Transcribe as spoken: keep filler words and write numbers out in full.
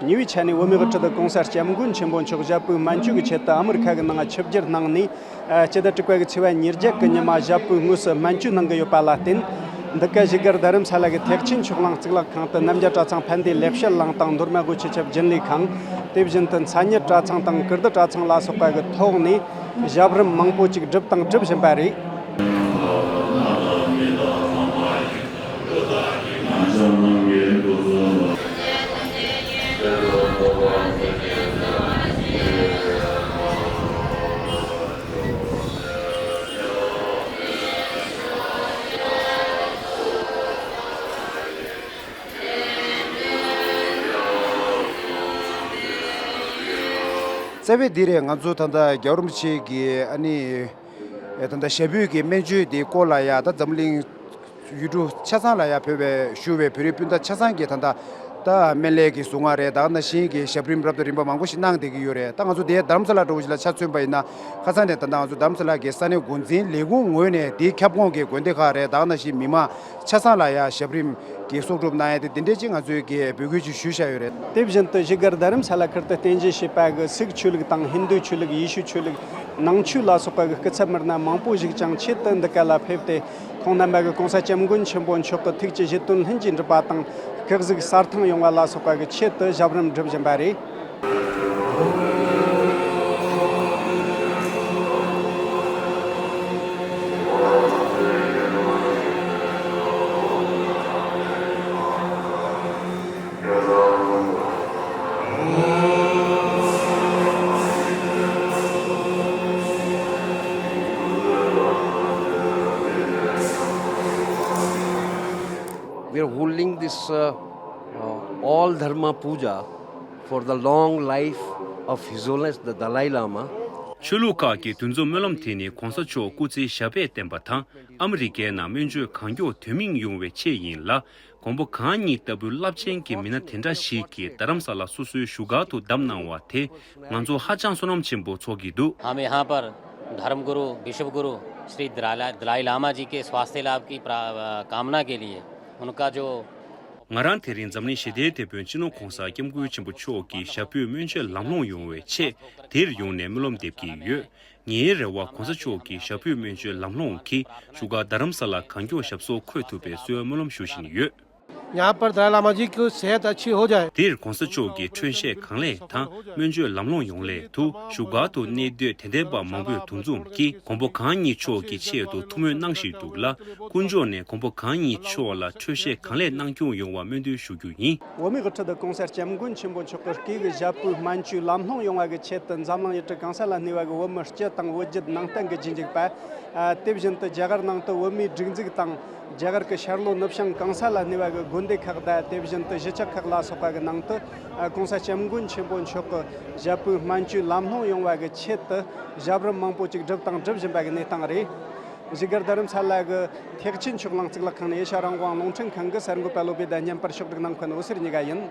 ཉེ་བའི་ཆ་ནས་བོད་མིའི་དབུ་ཁྲིད་དུ་༸གོང་ས་༸སྐྱབས་མགོན་ཆེན་པོ་མཆོག་ཞབས་པུའི་སྨན་བཅོས་ཀྱི་ཆེད་དུ་ཨ་མི་རི་ཁ་གི་ནང་ཆིབས་བསྒྱུར་གནང་ནས། སྤྱི་ཟླ་དྲུག་པ་གི་ཚེས་པ་ཉེར་བརྒྱད་གི་ཉི་མ་ཞབས་པུའི་དངོས་སུ་སྨན་བཅོས་གནང་གི་ཡོད་པ་ལ་བརྟེན། འདི་ག་བཞུགས་སྒར་རྡ་རམ་ས་ལ་གི་ཐེག་ཆེན་ཆོས་གླིང་གཙུག་ལག་ཁང་དུ་རྣམ་རྒྱལ་གྲྭ་ཚང་ཕན་བདེ་ལེགས་བཤད་གླིང་དང་མདོ་སྨད་དབུས་སྤྱི་ཁྱབ་རྒྱུན་ལས་ཁང་། དེ་བཞིན་དུ་མཚན་ཉིད་གྲྭ་ཚང་དང་ཀིརྟི་གྲྭ་ཚང་ལ་སོགས་པ་གི་ཐོག་ནས་ཞབས་རིམ་མང་པོ་ཅིག་བསྒྲུབས་དང་སྒྲུབ་བཞིན་པ་རེད། རྩ་བའི་འདི་རེད། ང་ཚོ་ད་ལྟ་རྒྱལ་བ་རིན་པོ་ཆེ་གི་ཨ་ནི་ད་ལྟ་ཞབས་པུས་ཀྱི་སྨན་བཅོས་དེ་སྐོར་ལ་ཡ་ད་འཛམ་གླིང་ཡུལ་གྲུ་ཆ་ཚང་ལ་ཡ་བོད་པའི་བཞུགས་པའི་བོད་རིགས་སྤུན་ཟླ་ཆ་ཚང་གིས་ད་ལྟ་ད་སྨན་བླའི་གི་གཟུངས་སྔགས་རེད། ད་ག་ནང་བཞིན་གྱི་ཞབས་རིམ་རབ་དང་རིམ་པ་མང་པོ་ཞིག་གནང་བསྡད་ཀྱི་ཡོད་རེད། ད་ང་ཚོ་དེ་རྡ་རམ་ས་ལ་འགྲོ་བ་ཞིག་ལ་ཆ་མཚོན་པ་ཡིན་ན། ཁ་སང་ནས་ད་ལྟ་ང་ཚོ་རྡ་རམ་ས་ལ་གི་ས་གནས་འགོ་འཛིན་ལས་ཁུངས་ངོས་ནས་དེའི་ཁྱབ་ཁོངས་ཀྱི་དགོན་སྡེ་ཁག་རེད། ད་ག་ནང་བཞིན་མི་མང་ཆ་ཚང་ལ་ཡ་ཞབས་རིམ་གྱི་གསོག་སྒྲུབ་གནང་ཡ་དེ་དེ་འདྲས་ཅིག་ང་ཚོས་ཀྱི་འབོད་སྐུལ་ཅིག་ཞུས་བཞག་ཡོད་རེད། དེ་བཞིན་དུ་བཞུགས་སྒར་རྡ་རམ་ས་ལ་ཁུལ་དུ་རྟེན་གཞི་བྱས་པ་གི་སིག་ཆོས་ལུགས་དང་ཧིན་རྡུ་ཆོས་ལུགས། ཡེ་ཤུ་ཆོས་ལུགས། ནང་ཆོས་ལ་སོགས་པ་གི་སྐུ་ཚབ་མི་སྣ་མང་པོ་ཞིག་ཀྱང་ཆེད་དུ་འདི་ག་ལ་ཕེབས་ཏེ། ཁོང་རྣམ་པ་གི་༸གོང་ས་༸སྐྱབས་མགོན་ཆེན་པོ་མཆོག་གི་ཐུགས་ཀྱི་བཞེད་དོན་ལྷུན་གྱིས་འགྲུབ་པ་དང་། སྐུ་གཟུགས་གསལ་ཐང་ཡོང་བ་ལ་སོགས་པ་གི་ཆེད་དུ་ཞབས་རིམ་སྒྲུབ་བཞིན་པ་རེད། We are holding this uh, uh, all Dharma Puja for the long life of His Holiness the Dalai Lama. ཆོས་ལུགས་ཁག་གི་འདུ་འཛོམས་སྨོན་ལམ་དེ་ནི་༸གོང་ས་མཆོག་སྐུ་ཚེ་ཞབས་པད་བརྟན་པ་དང་། ཨ་མི་རི་ཀའི་ནང་སྨན་བཅོས་གང་མགྱོགས་དོན་སྨིན་ཡོང་བའི་ཆེད་ཡིན་ལ། མགོན་པོ་གང་ཉིད་ལྟ་བུའི་རླབས་ཆེན་གྱི་མི་སྣ་དེ་འདྲ་ཞིག་གིས་རྡ་རམ་ས་ལ་སོ་སོའི་བཞུགས་སྒར་དུ་བདམས་གནང་བ་དེ་ང་ཚོ་ཧ་ཅང་བསོད་ནམས་ཆེན་པོ་ཚོར་གྱི་འདུག། हम यहाँ पर धर्म गुरु, विश्व गुरु श्री दलाई, दलाई लामा जी के स्वास्थ्य लाभ की प्रा-, कामना के लिए उनका जो ང་རང་དེ་རིང་འཛམ་གླིང་ཞི་བདེའི་དེད་དཔོན་སྤྱི་ནོར་༸གོང་ས་༸སྐྱབས་མགོན་ཆེན་པོ་མཆོག་གི་ཞབས་པུས་སྨན་བཅོས་ལམ་ལྷོང་ཡོང་བའི་ཆེད་དེར་ཡོང་ནས་སྨོན་ལམ་འདེབས་ཀྱི་ཡོད། ངའི་རེ་བ་༸གོང་ས་མཆོག་གི་ཞབས་པུས་སྨན་བཅོས་ལམ་ལྷོང་གིས་བཞུགས་སྒར་རྡ་རམ་ས་ལ་གང་མགྱོགས་ཞབས་སོར་འཁོད་ཐུབ་པའི་གསོལ་སྨོན་ལམ་ཞུ་བཞིན་ཡོད། यहाँ पर दलाई लामा जी की सेहत अच्छी हो जाए। དེར་༸གོང་ས་མཆོག་གི་འཕྲོད་བཞེས་གང་ལེགས་དང་སྨན་བཅོས་ལམ་ལྷོང་ཡོང་སླད་དུ་བཞུགས་སྒར་དུ་གནས་སྡོད་དད་ལྡན་པ་མང་པོས་འདུ་འཛོམས་ཀྱིས་མགོན་པོ་གང་ཉིད་མཆོག་གི་ཆེད་དུ་ཐུགས་སྨོན་གནང་བཞིན་འདུག་ལ། དཀོན་མཆོག་ནས་མགོན་པོ་གང་ཉིད་མཆོག་ལ་འཕྲོད་བཞེས་གང་ལེགས་གནང་སྐྱོང་ཡོང་བ་སྨོན་འདུན་ཞུ་རྒྱུ་ཡིན། བོད་མིའི་དབུ་ཁྲིད་༸གོང་ས་༸སྐྱབས་མགོན་ཆེན་པོ་མཆོག་གི་སྐུ་གཟུགས་ཞབས་པུའི་སྨན་བཅོས་ལམ་ལྷོང་ཡོང་བ་གི་ཆེད་དུ་འཛམ་གླིང་ཡུལ་གྲུ་གང་ས་ལ་གནས་པ་གི་བོད་མི་སྤྱི་དང་བོད་བརྒྱུད་ནང་བསྟན་གྱི་རྗེས་འཇུག་པ། ཨ། དེ་བཞིན་དུ་རྒྱ་གར་ནང་དུ་བོད་མིའི་སྒྲིག་འཛུགས་དང་། རྒྱ་གར་གྱི་ཤར་ལྷོ་ནུབ་བྱང་གང་ས་ལ་གནས་པ་གི་དགོན་སྡེ་ཁག་དང་། དེ་བཞིན་དུ་གཞིས་ཆགས་ཁག་ལ་སོགས་པ་གི་ནང་དུ། ཨ། ༸གོང་ས་༸སྐྱབས་མགོན་ཆེན་པོ་མཆོག་གི་ཞབས་པུའི་སྨན་བཅོས་ལམ་ལྷོང་ཡོང་བ་གི་ཆེད་དུ་ཞབས་རིམ་མང་པོ་ཅིག་བསྒྲུབས་དང་སྒྲུབ་བཞིན་པ་གི་གནས་སྟངས་རེད། བཞུགས་སྒར་རྡ་རམ་ས་ལ་གི་ཐེག་ཆེན་ཆོས་གླིང་གཙུག་ལག་ཁང་ནས་ཨེ་ཤ་རང་དབང་རླུང་འཕྲིན་ཁང་གི་གསར་འགོད་པ་བློ་བྷེ་དང་བརྙན་པར་ཕྱོགས་སྒྲིག་གནང་མཁན་འོད་ཟེར་གཉིས་ཀ་ཡིན།